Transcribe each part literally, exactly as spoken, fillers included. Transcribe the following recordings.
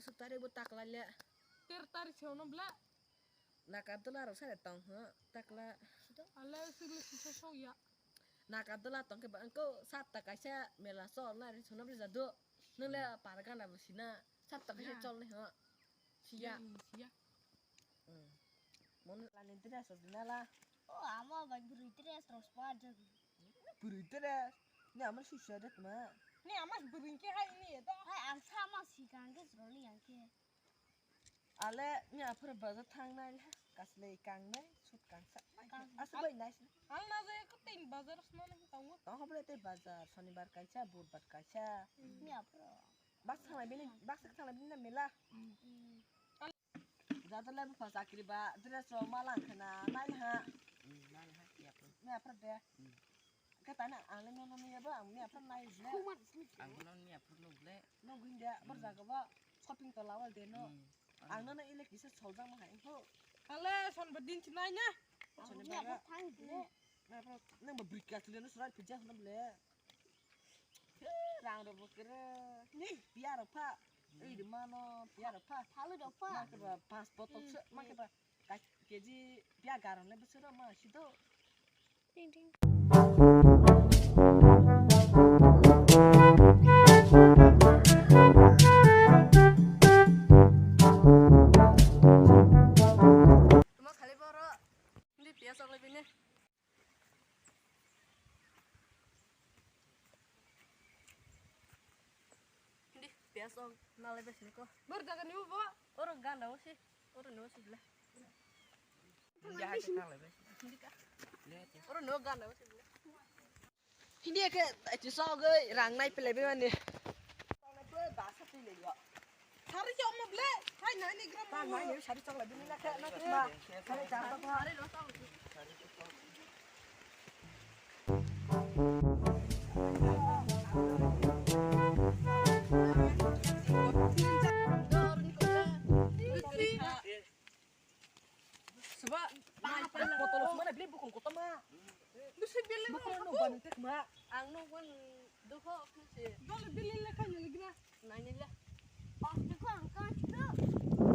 Suk tarik bo takla le. Ter tarik se ono bla. Naka dola rok sare tong ho takla. Ale sik le sisa sok ya. Naka dola tong ke ba engko sapta kaisa mela chol na ri sono bri jadu. Nung le para gana bo sina sapta kaisa chol ni ho. Siya. Siya. Mon lani dress rok dinala. O ama bai bwrwi dress rok spa jadu. Bwrwi dress. Ni ama sisa de tma. Ni ama bwrwi ke hai ni do. Hai ang sa ma si kang ke sroli yang ke. Ale ni aphra bazar thangnai le kaslei kangnai sut kangsa. Kang- Asa bai nai. Ang na je ko tin bazar sna ni tango. Tong hobre te bazar sonibar kaisa budbar kaisa. Ni aphra. Bak thanglai bini bak thanglai bini na mela. Jadale bupha chakri ba dress rok ma lang khna nai ha. Nai ha ya ko. Me aphra de. Ke tana ang le nono ni ba ang me aphra nai je. Ang nono ni aphra no ble. No guinde bor jaga ba shopping to lawal de no. Ang nono ile kisa soljak ma hai ko. Ale son ba din chinai na. Son ba thang de. Me aphra nang ba brika tule no srai pija no ble. Rang rok bo kwrwi. Ni piya rok pha. Ei de mano piya rok pha. Phalu rok pha. Ma ke ba pas botol se ma ke ba ka keji piya garon le bwswk rok ma sido. Ding ding. Tuma khali boro. Ni piya sok le bini. Hindi, piyas ong nalai besi ko. Bor jaga ni bo. Oro ganda wasi. Oro ni wasi bela. Hindi ka. Oro no ganda wasi bela. Hindi ke ati so go rang nai pele be mani. Sari chok mo ble, hai nai ni gram mo. Nai ni sari chok la bini na khe na khe ma. Sari chok la. Saba, botol mana beli bukung kota ma. Bisi beli bukung no bani tek ma. Ang no wan doho khusi. Dol beli le khan ni gra. Nai ni le. Ah, doho ang ka chito.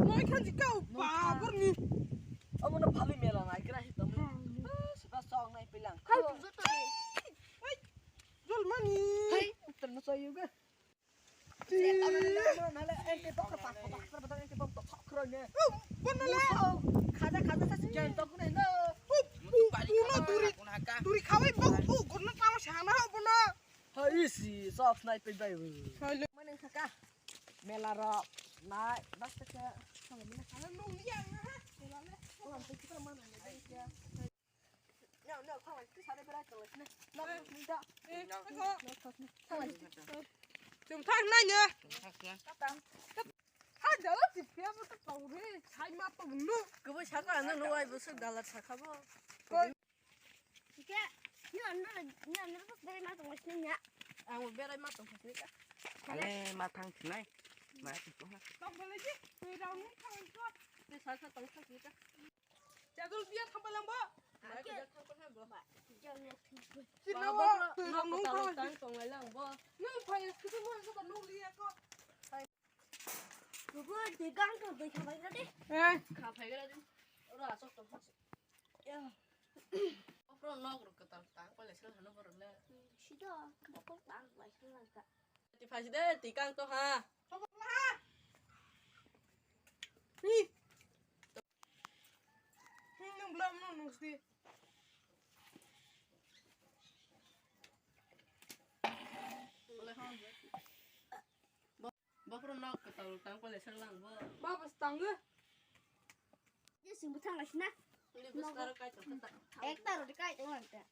Nai khan ji kau pa bor ni. Amo na phali mela nai gra hitam. Saba song nai pelang. Khan tu joto ni. Jol mani. Hai, terno sayu ga. Duri khawai bok bu gorna tama sana ha bono. Hai si sok nai pe bai. Mane saka. Mela ro nai basta ke. Nung ni ang ha. Mela le. Ko ang pe kita mana ni. No, no, thang lai, sari berai tong lai sini. No, no, no, da. Eh, no, no, no, thang lai. Chum thang nai ne. Katang. Ha, jala si pia mo ta tong re. Sai ma tong nu. Kubo saka ano no ai bo se dalar saka bo. Koi. Ke, ni ano, ni ano ko berai ma tong lai sini ya. Ang berai ma tong lai sini ka. Ale ma thang sinai. Ma tu ko ha. Tong lai ji. Ni rang ni thang ko. Ni saka tong saka ka. Jadul biya thangpalang bo. Sinawo, twi rang nung thang. Tang tong lai lang bo. Nung phai, kisa mo kisa nung liya ko. Bubu, twi gang tong twi khapai gra de. Eh. Khapai gra de. Ora asok tong. Ya. Okro nok rok ketal tang pale sel hano borok le. Sido, bokol tang lai sel lang ka. Ti phai de, ti kang to ha. Hi. Hi, nung blam nung nung si. Bokro nok ketal tang pale sel lang bo. Baba stang ge. Ye sing butang lai sina. Ni bus karo kai to kata. Ekta rodi kai to lang ta.